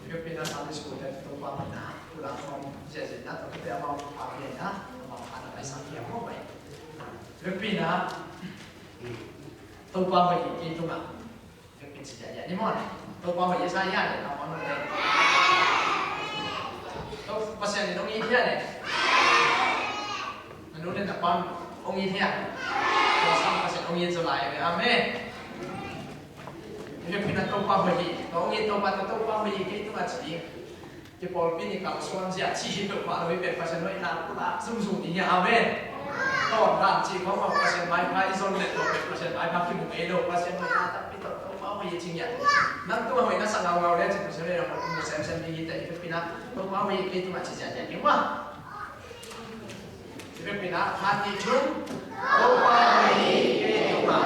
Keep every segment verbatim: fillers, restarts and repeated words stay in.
Philippines Sunday School te Topa hoihna pulak khawm ziahziah na, tua khit teh amau pha pian na, amau pha na pai sang pian khawm pai. Philippines Topa hoih hi kei tungah. Philippines ziahziah ni maw. Topa hoih hi sa hia le, amau nung le. To Pasian in hong it hia le. Na nu le na pa hong it hia. Tua sang Pasian hong it zaw lai ve. Amen. Hih bek pi na Topa hoih hi. Tua hong it Topa, tua Topa hoih hi kei tungah ci ding. Kei pawlpi ni kalsuan zia ci hi peuhmah lo hi pen Pasian hoihna pulak zungzung ding hi. Amen. Tawndan ci khawng a Pasian maipha i zon leh tua pen Pasian maipha kimu ngei lo. Pasian hoihna tampi tawh Topa hoih hi ci ngiat. Nang tungah hoihna sa ngaungau le ci Pasian hoihna mu semsem ding hi teh. Hih bek pi na Topa hoih hi kei tungah ci ziahziah ding mah. Hih bek pi na, khat, nih, thum. Topa hoih hi kei tungah.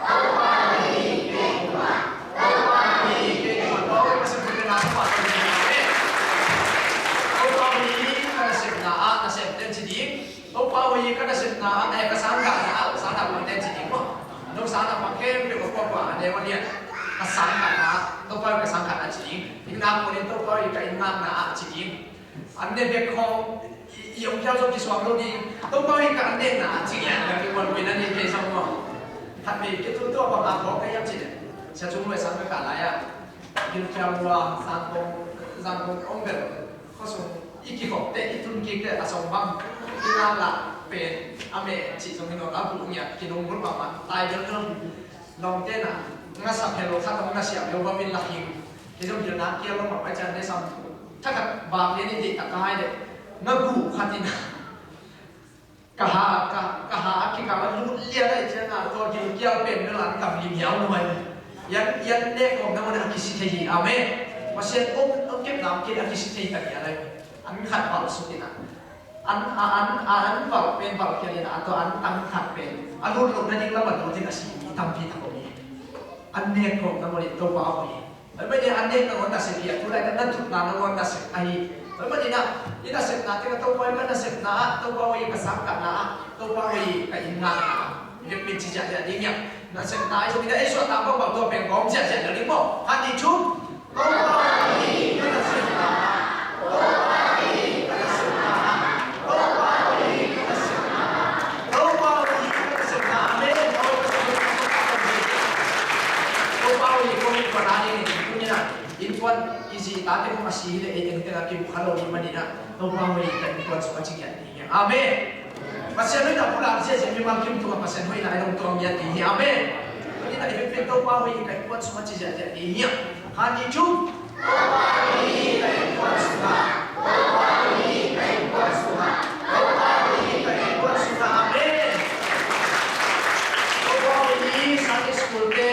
Topa hoih hi kei tungah. Topa hoih hi kei tungah. Topa hoih Pasian hoih pen a Topa hoih hi. Topa hoih hi ka nasepna ah, nasepten ci ding. Topa hoih hi ka nasepna ah, eh, ka sangkahna ah, sangkah pangten ci ding maw. No sangkah pang khempeuh ka kuakua a ne ua lian. Ka sangkahna ah, Topa hoih ka sangkahna ci ding. Inn ngak kunin Topa hoih ka inn ngakna ah ci ding. An ne bek khawng i, i ong khial zong kisuang lo ding. Topa hoih ka an nekna a ci ngiat ka kikuan pina ni kei zong maw. Khat vei kei tu tua bang a khawng ka hiam ci leh, sia cung luai sang ka kah lai ah, gilkial lua Zangkong, Zangkong ong bel khuasung i kikhop teh, i tun kik teh a song bang i lak lak pen a meh cih zong hi nawn a, bu ngiat kinung bul mahmah, tai bel bel. Lawngte na, nga sap helo khat ong na siam lo bang min lak hing. Kei zong pilna kial lo mah pai cian ne sam thakhat bak lian in deihtak ka hai leh, nga guh khat in ka ha, ka, ka ha a kikal a lut lian ahih ciangin tua gilkial pen bel an kam lim hiau nuai. Yan, yan nek khawm na mun a kisi thei hi. Amen. Pasian ong, ong kep lam kei a kisi thei tak hi a lai. An khat bal suk in a. An, a, an, a, an valh pen valh khial in a, tua an tang khat pen a lut loh nading lam a lut in a si mi tampi tak om hi. An nek khawm nangawn in Topa hoih hi. Tua ahih manin an nek nangawn nasep hi a, tu laitak na tutna nangawn nasep ahi. Tua ahih manin a, i nasepna teng ah Topa hoih ka nasepna ah, Topa hoih ka sangkahna ah, Topa hoih ka inn ngakna ah. Hih bek pi ci ziahziah ding hiam. Nasepna ahi zongin a, ei suahtak bangbang tua pen kawm ziahziah ding maw. Khat, nih, thum. Topa hoih hi ka nasepna ah. Topa hoih hi ka nasepna ah. Topa hoih hi ka nasepna ah. Topa hoih hi ka nasepna ah. Amen. Topa hoih hi kong innkuan a ding in tuni-in ah, innkuan i zi i tate kong a si hi leh ei tengteng a kimu kha lo hi manin ah, Topa hoih hi ka innkuan sung a ci ngiat ding hi. Amen. Pasian hoihna pulak ziahziah, mimal kim tungah Pasian hoihna i dong tuam ngiat ding hi. Amen. Tuni-in ah i vekpi Topa hoih hi ka innkuan sung a ci ziahziah ding hi. Khat, nih, thum. Topa hoih hi ka innkuan sungah. Topa hoih hi ka innkuan sungah. Topa hoih hi ka innkuan sungah. Amen. Topa hoih hi Sunday school te.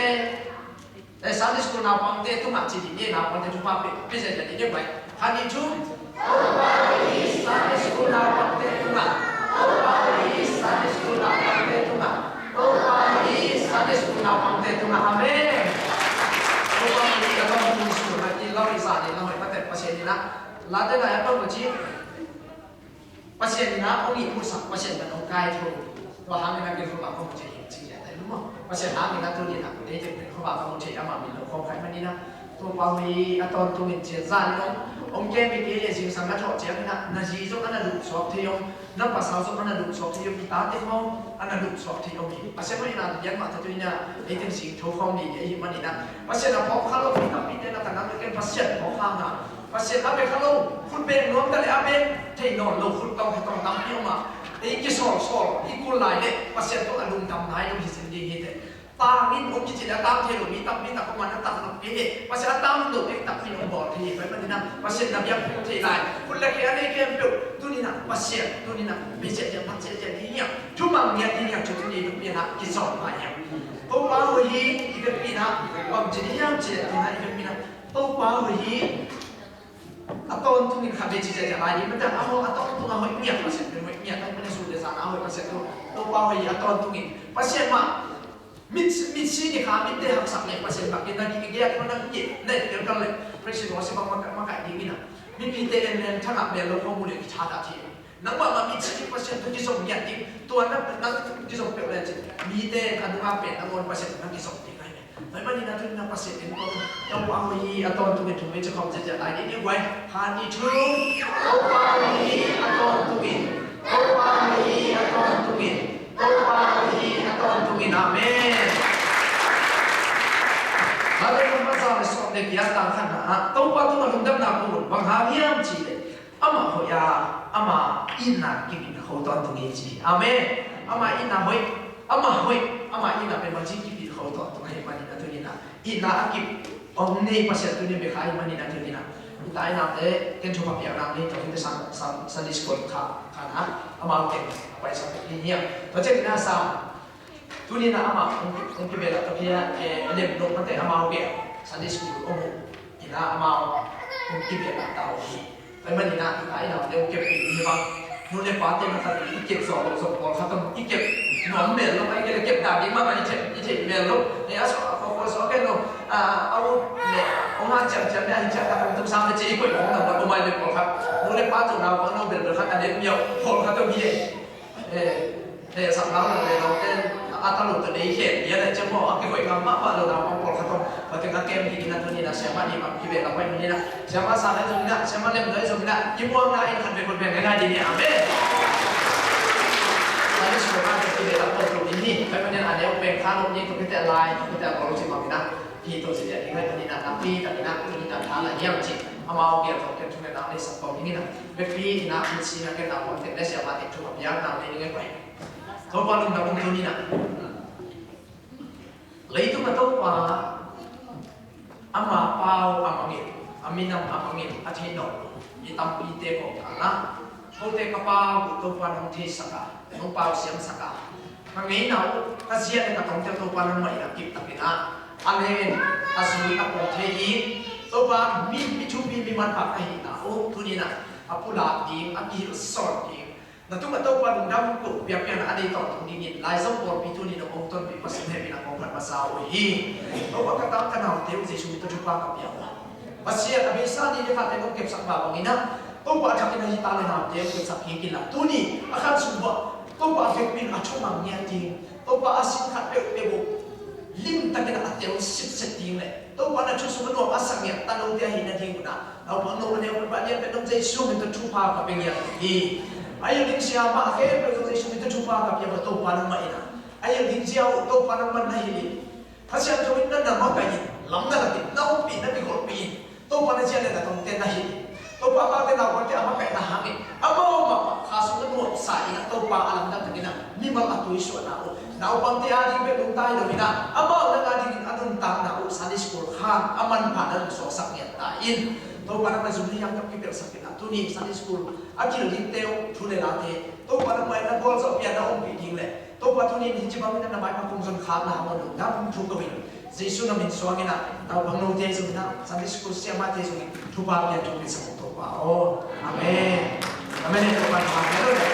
Eh, Sunday school naupangte tungah ci ding hi, naupangte thupha pia, pia ziahziah ding hi bai. Khat, nih, thum. Topa hoih hi Sunday school naupangte tungah. Topa hoih hi Sunday school naupangte tungah. Topa hoih hi Sunday school naupangte tungah. Amen. Topa hoih hi ka tawm tung school na i lau i sa ding na hoih mate Pasian in a. Late na ya tawm ko ci. Pasian in a hong ihmusak, Pasian in a hong kaitho. Tua hangin a gilkhup a kong ci hi, ci hi a tai lu maw. Pasian hangin a tuni in a, ei teng gilkhup a kong ci a ma min lo kong kai manin a. Topa hoih hi a tawntung in ci a zan in hong, hong kem hi kei leh zingsang na thawh ciangin a, na zi zong a na duh suak thei om, na pasal zong a na duh suak thei om, i tate maw a na duh suak thei om hi. Pasian hoih in a lian mah ta tu in a, ei teng zing tho khawm ni hi manin a. Pasian a phawk kha lo, mi tampi te na ta nang ken Pasian phawk kha na. Pasian a bek kha lo, khut beng nuam ta leh a beng thei nawn lo, khut tawng khe tawng tampi om a. Ei kisawlsawl i kul lai leh Pasian tawh a lungdam nai lo hi zen ding hi teh. Tang in hong kici leh a tang thei lo mi tampi tak om a, na tang lo kei leh Pasian a tang lo ei tampi hong bawl thei hi. Tua ahih manin a Pasian na biak phung thei lai. Khut le khe a nei khempeuh tuni in a Pasian tuni in a bei ciahciah, phat ciahciah ding hiam, thumang ngiat ding hiam, cu tuni in a kizawm lai hiam. Topa hoih hi i vekpi in a bang ci ding hiam cih leh tuni in a i vekpi in a Topa hoih hi. A tawntung in khat vei ci ziahziah lai ding, mate a maw, a tawntung a hoih ngiat Pasian pen hoih ngiat, a pen a sut le zan a hoih Pasian tu, Topa hoih a tawntung in Pasian mah, mit, mitsi ni kha, mitte haksak le Pasian bang in na gik i giat ko na gik, na i tel kal le, President Rosi bang makaih, makaih ding in a, mipite en len thangah mel lo khawng mu le kithat a thi. Nangmah mah mitsi ni Pasian tu kizom ngiat ding, tua na, nang kizom peuh le cin, mite a nungah pen nangawn Pasian na kizom ding ahi. Tua ahih manin a tuni-in a Pasian in kong, Topa hoih hi, a tawntungin thunvei cikhawm ciatciat lai dih ni guai. Khat, nih, thum. Topa hoih hi, a tawntungin. Topa hoih hi, a tawntungin. Topa hoih hi, a tawntungin. Amen. Late lam a za le sawm le giat, tang khatna ah, Topa tungah lungdamna ko un, bang hang hiam cih leh amah hoih a, ama itna kip in kho tawntung hi, ci hi. Amen. Ama itna hoih, ama hoih, ama itna pen bangci kip in kho tawntung ahih manin a tuni-in a, itna a kip hong nei Pasian tuni bek ahih manin a tuni-in a, i ta i naute ken thupha piakna nei, tua khit teh Sun-, Sun-, Sunday school kha, kha na, amau teng a paisak ding hi hang. Tua ciangin a Sam, tuni-in a amah hong, hong kibehlap ta phei a, eh, a lem nop mate amau bek Sunday school om uh in a, amau hong kibehlap ta uh hi. Tua ahih manin a i ta i naute hong kep ding hi bang, nu le pate na khat i kep zawh loh zong pawlkhat om, i kep nuam mel lo, ahih kei leh kep dan ding mahmah i theih, i theih mel lo. Eh, a suah, a suah, a suah ken lo. Ah, a ut le hong hanciam ciam le, a hi ciang khat hong tum sam le ci i koih hong nam lo, om ahih leh pawlkhat. Nu le pa tawh naupang lo belbel khat a lem miau pawlkhat om hi. Eh, eh, sam lau le, le lau te, a ta lo te dei khen, ia le ciang maw, a kihoih ngam mahmah lo naupang pawlkhat om. Tua teng a kem ding in a tuni-in a siamah nih bang kibehlap ahih manin a, siamah Sang in zong in a, siamah Lem Doi zong in a, kimuangna in khat vei khut vei ngai ngai ding hi. Amen. Sunday school kha te kibehlap lo tung in hi. Tua ahih manin a neu peng kha lo ni, tua khit teh a lai, tua khit teh a gol ci bang in a, hi to ci dia ding ahih manin a, nakpi takin a tuni-in a tha la hiam cih, amau gel tawh ken thu le la nei sak pawng ding in a, vekpi in a, mitsi na ken naupang teng le siamah teng thupha piakna nei ding hi. Topa lungdam ung tuni-in a. Leitung a Topa, ama pau a mangin, a minam a mangin a theihnawh i tampite kawmkal ah, kote ka pau uh Topa nong theisak a, nong pau siamsak a, ka ngeina uh, ka zia le ka tongte uh Topa nangmah in a kip takin a, a len, a zui, a pawm thei ding, Topa mi, mi thupi, mi manpha ka hihna uh tuni-in a, a pulak ding, a kihilh sawn ding, na tungah Topa lungdam ko piakpiakna a nei tawntung dingin Laizom pawlpi tuni-in hong tonpih Pasian hehpihna kong phat masa uh hi. Topa ka ta ka naute uh Jesuh min tawh thupha ka pia uh a, Pasian a beisa ni le khate hong kepsak mah bangin a, Topa a thakin a hi ta le naute hong kepsak kik inla, tuni a khan sung uah Topa a vekpi in a thungang ngiat ding, Topa a sin khat peuhpeuh uh limtakin a tel sitset ding le Topa na thu sung a nuam a sa ngiat talote ahih nading un a, naupang no a neu peuhpeuh a lian pen dong Jesuh min tawh thupha ka pia ngiat hi. A hilh ding siamah khempeuh zong Jesuh min tawh thupha ka pia uh a, Topa nangmah in a, a hilh ding zia uh Topa nangmah na hilh in, Kha Siangtho in na na makaih in, lam na lak in, na ompih, na kigolhpih in, Topa na zia le na tongte na hilh in, Topa a pate naupangte a makaihna hangin amau mahmah kha sung a nuamsa in a, Topa a lamdang takin a mimal a tuisuahna uh naupangte ading bek nungta hi lo in a, amau nang adingin a nuntakna uh Sunday school khan a manpha na lungsuaksak ngiat ta in, Topa nangmah zum le hiam kam kipelhsak in a, tuni Sunday school a kihilh dingte uh thu le late Topa nangmah in na gualzawhpih a na ompih ding le Topa tuni in hih ci bangin a na maipha kong zon khakna hang un lungdam thu ko in, Jesuh na min suangin a, naupang note zongin a, Sunday school siamahte zongin thupha pia, thupha pia sak un Topa aw. Amen. Amen. Topa thupha pia lo le.